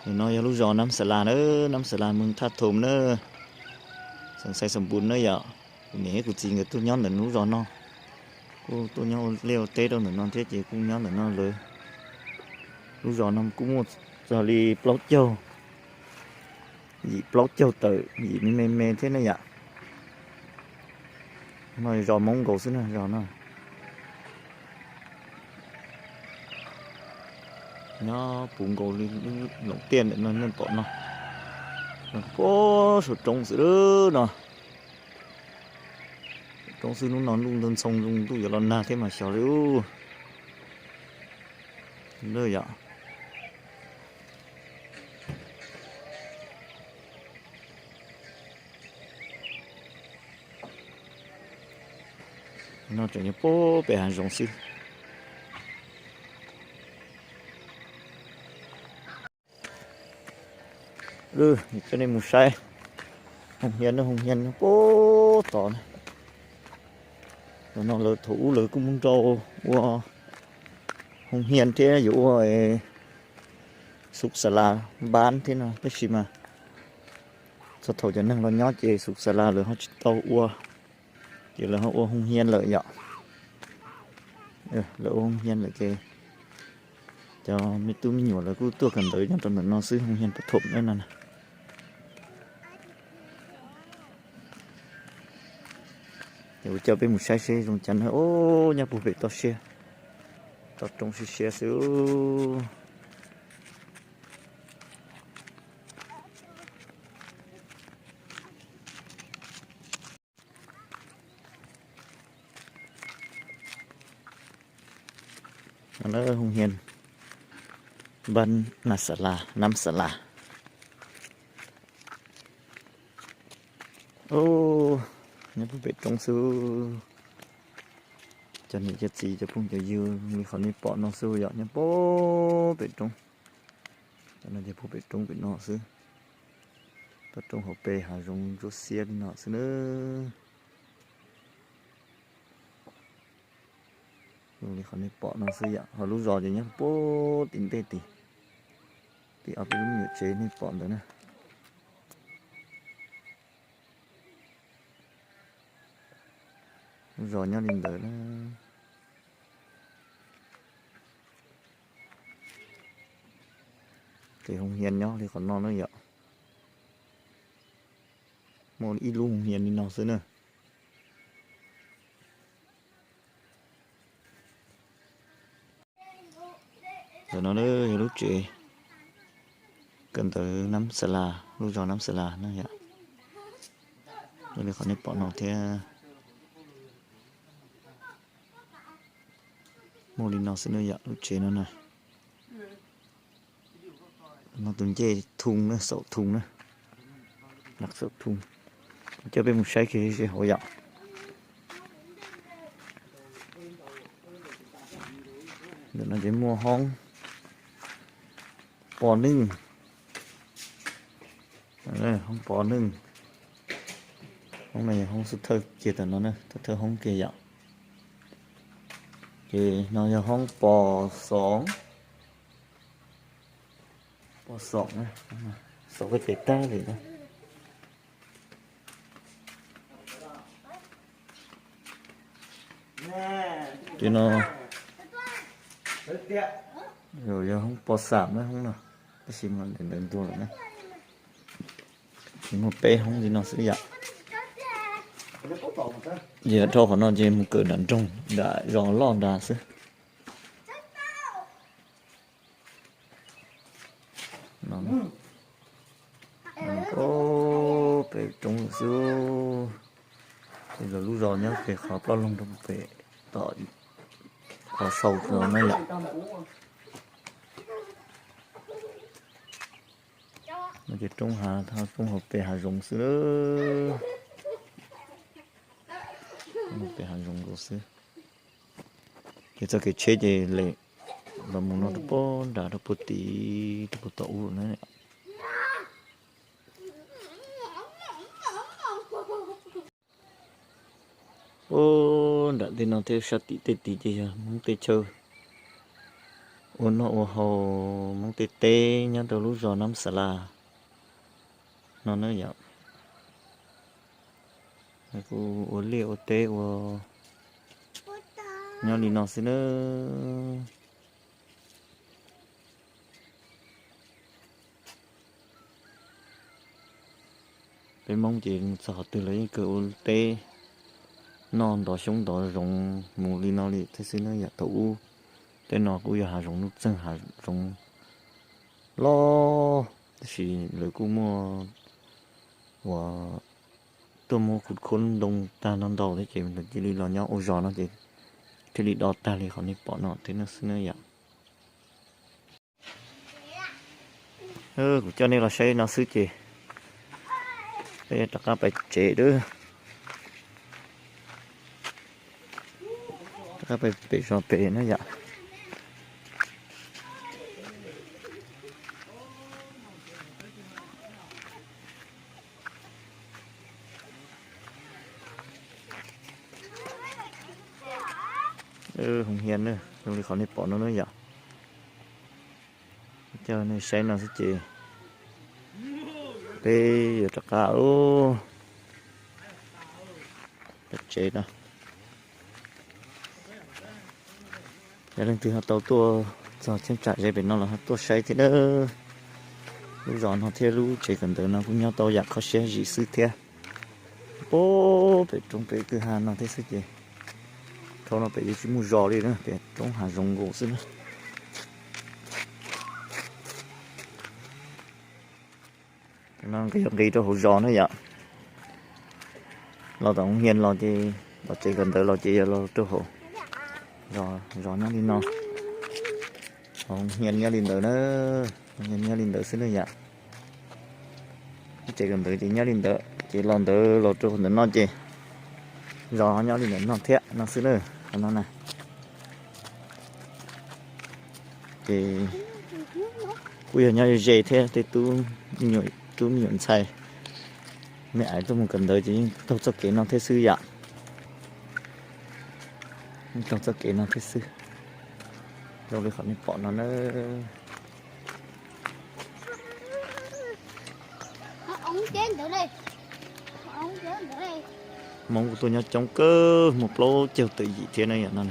Ntawm no yog lub zos Nab Xa Las na, Nab Xa Las, moos Thaj Thoom na, xeev Xais Xoom Npum na yom. Kuv niam thiab kuv txiv nkawd tuaj nyob ntawm lub zos no, kuj tuaj nyob ua liaj ua teb rau ntawm no thiab ces kuj nyob ntawm no lawm. Lub zos no kuj muaj txog li plaub caug, yim plaub caug tawm, yim me me me thiab ne yom. No zos Hmoob nkaus xwb na zos no. Nyob puv nkaus li lub loos tiaj ntawm no nej pom no. Puag saum roob xwb no. Roob xwb, hnub no ntuj ntxhoo ntxhoo, ntuj yuav los nag thiab mas xyov li ub. Yom. No tseem nyob puag pem hav zoov xwb. Coj nej mus saib Hoo Hiav, Hoo Hiav nyob puag tod na. Ntawm no lawv thaum ub lawv kuj muab nrau ua Hoo Hiav thiab yuav ua Xus Xas Las Npab thiab no, tab sis mas txog thaum cov neeg los nyob ces Xus Xas Las lawv ho tsis tau ua, ces lawv ho ua Hoo Hiav lawm yom. Lawv ua Hoo Hiav lawm ces cov me tub me nyuam lawv kuj tuaj kawm ntawv nyob rau ntawm no xwb, Hoo Hiav Pas Thom na no. Ces kuv coj peb mus saib seb zoo cas na. Ub, nyob puag pem toj siab, toj roob siab siab xwb. No na Hoo Hiav Npab Nab Xas Las, Nab Xas Las. Nyob puag pem roob xwb. Cov niam cov txiv cov phooj cov ywg li qhov nej pom no xwb yom, nyob puag pem roob. Cov no ces puag pem roob pem no xwb. Toj roob hauv pes hav zoov ntsuab xiab li no xwb na. Li qhov nej pom no xwb yom, ho lub zos ces nyob puag tim ntej tid, tim ob peb lub me nyuam tsev nej pom ntawd na. Lub zos nyob li ntawd na. Ces Hoo Hiav nyob li qhov no na yom. Muaj ib lub Hoo Hiav li no xwb na. Ntawm no yog lub tsev kawm ntawv Nab Xas Las, lub zos Nab Xas Las na yom. Li qhov nej pom no thiab. Muaj li no xwb na yom, lub tsev no na. No tus ncej thoo na, xaum thoo na. Laj xaum thoo. Coj peb mus saib kiag seb hauv yom. Ntawm no ces muaj hoob pos neej. Hoob pos neej. Hoob no yog hoob xub thawj kiag tam no na, thawj thawj hoob kiag yom. Ces no yog hoob pos xoom. Pos xoom na, xoom koj ces tag li na. Ces no yog hoob pos xam na hoob no, tab sis mas ntawd ntawd ntuag lawm na. Ces muaj peb hoob li no xwb yom. Ces dhau qhov no ces mus kawm nram nroog, nram zos loj nrad xwb. Pem roob lawm xwb. Ces lawv lub zos nyob pem qhov ploj loog rau pem tom qhov sau no na yom. No ces roob hav, roob hauv pes hav zoov xwb. Pes hav zoov nkaus xwb. Ces txoj kev tsheb ces lem los mus no rau puag nram rau puag tid rau puag tom ub na. Puag nram tej no thiab sab tim tej tid ces yog Hmoob teb chaws. ua noj ua haus Hmoob tej teb nyob rau lub zos Nab Xas Las no na yom. Kuj ua liaj ua teb ua nyob li no xwb na. Peb Hmoob ces mus txog qhov twg los yeej kawg ua teb noj ntov xyoob ntov zoov mus li no li thiab xwb na yom. Thaum ub tej no kuj yog hav zoov nuj txeeg hav zoov loj, tab sis lawv kuj muaj uas tuaj muab khuv khuab ntoo tag no ntau thiab ces lawv cia li los nyob ua zos no ces thiaj li do tag li qhov nej pom no thiab xwb na yom. Kuv coj nej los saib no xwb ces peb rov qab pais tsev lawm. Rov qab pais pem zos pem na yom. Hoo Hias zoo li qhov nej pom no na yom. Coj nej saib no xwb ces peb yuav rov qab pem tsev no. Yog leej twg ho tau tuaj txog cheeb tsam ze pem no los ho tuaj saib thiab nawb. Lub zos no thiab lub tsev kawm ntawv no kuj nyob tau yam kho siab zim xwb thiab. Pem roob pem kwj ha no thiab xwb ces dhau no pem yuav tsis muaj zos li na, pem roob hav zoov nkaus xwb na. No nqis nqis rau hauv zos na yom. Los tom Hoo Hias los ces, tom tsev kawm ntawv los ces yog los rau hauv zos nyob li no. Hoo Hias nyob li ntawd na, Hoo Hias nyob li ntawd xwb na yom. Tsev kawm ntawv ces nyob li ntawd ces los ntawd los rau ntawm no ces zos nyob li ntawm no thiab no xwb na, qhov no na. Ces kuj yog nyob ze thiab tej tub, tub me nyuam ntxhais me aiv tuaj mus kawm ntawv ces yeej taug txoj kev no thiab xwb yom. Yeej taug txoj kev no thiab xwb, zoo li qhov nej pom no na. Hmoob kuj tuaj nyob coob kawg, muaj plaub caug tawm yim thiab na yom no.